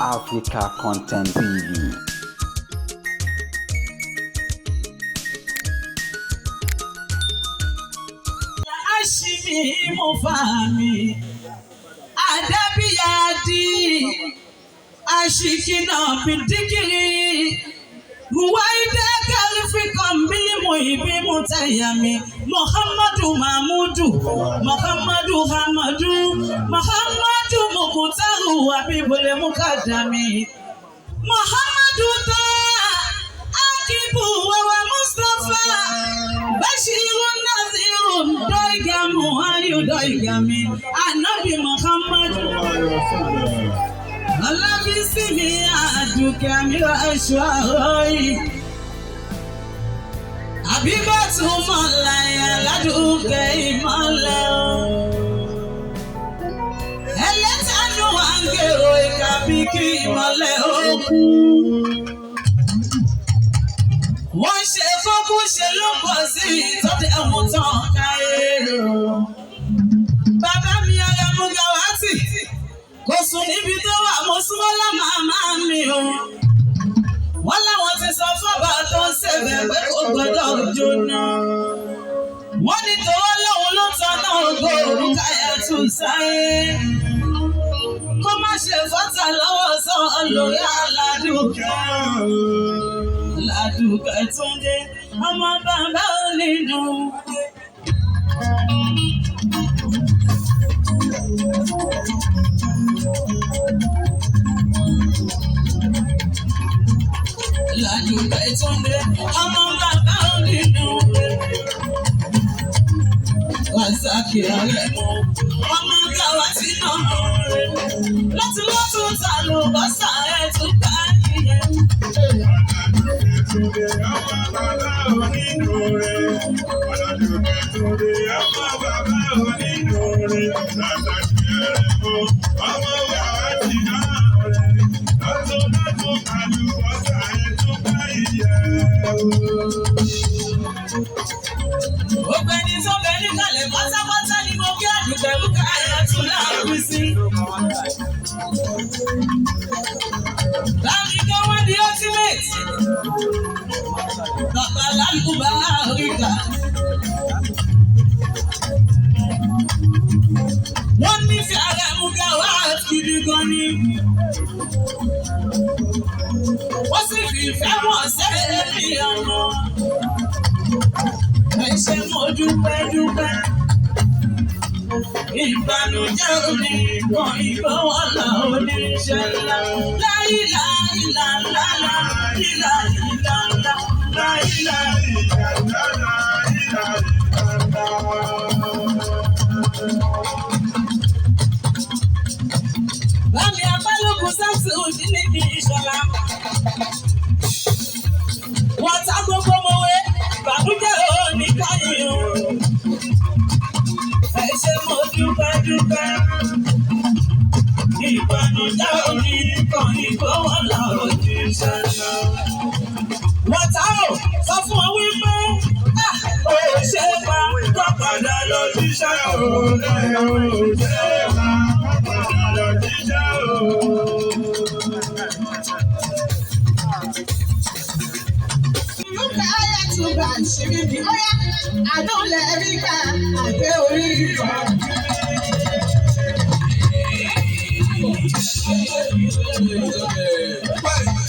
Africa Content TV. Ashimi Mufami Adabiyadi Ashikina Bidikiri Ruwaide Kalifikam Bilimu Ibi Mutayami Muhammadu Mahmudu Muhammadu Hamadu Muhammadu Mukutaru Abibule Mukadami Muhammadu Ta Akibu Wawa Mustapha Bashiru Naziru Doigamu Ayu Doigami Anabi Muhammadu Alábísí mi àdùkẹ́ mi aṣọ àròyìn. Àbíbọ̀tù mọ̀láyà ládùúkẹ́ ìmọ̀lẹ̀ o. Ẹlẹ́tàánú wa ń gbèrò ìkà bí kí ìmọ̀lẹ̀ ó kú. Wọ́n ṣe fọ́kú ṣe ló pọ̀ sí ìtọ́jú ẹ̀wọ̀n tán káyé. Bàbá mi Adamu Gawati kò sùn níbi tó wà mo súnmọ́ lámàmá mi o. Wọ́n láwọn ti sọ fọ́ba tó ń ṣèbẹ̀ pé kò gbọ́dọ̀ jóná. Wọ́n ní tòwọ́ lòun ló tanná ògo òrùka ẹ̀ tún sáyé. Kó má ṣe fọ́tà lọ́wọ́ sọ lórí aládùúkẹ́. Aládùúkẹ́ Túndé ọmọ bàbá onínú. Ládùúkẹ́ Túndé ọmọ bàbá onínú. Wàsákì ọ̀rẹ́ mọ́ ọmọ Gawati náà rẹ̀. Lọ́tún lọ́tún ta ló bá sáré tún bá nìyẹn. Gbogbo ẹni tó bẹ níkàlẹ̀ pátápátá ni mo kí àdùkẹ́ rúkà ẹ̀ tún láàrú sí. Láàrin kí wọ́n di ultimate. Bàbá lálùbá àríkà. Wọ́n nífẹ̀ẹ́ ara mú Gawat gidi gan ni. Wọ́n sì fi ìfẹ́ wọn sẹ́ẹ̀lì ọmọ. Ẹ ṣé mo dúpẹ́ dúpẹ́. Ìbànújẹ́ òní kan ìgbọ́wọ́lá oníṣẹ́ ńlá. Láìláìláńlá, láìláìláńlá, láìláìláńlá. Bámi Abálógun Sáǹsì òdì níbi ìṣọ̀lá. Wọ́n ta gbogbo mọ̀wé, bàbújẹ́ òní káyìn o. Ẹ ṣé mo dúpẹ́ dúpẹ́. Ìbànújẹ́ òní kan ìgbọ́wọ́lá òjíṣẹ́ náà. Wọ́n ta ò sọ fún ọ wípé ó ṣe pa kọ́ padà lọ jíṣẹ́ o. Rúkà ayàtúbà ṣírí mi, ó yá, àánú lẹ̀ rí gbà, àgbẹ̀ orí ìgbà.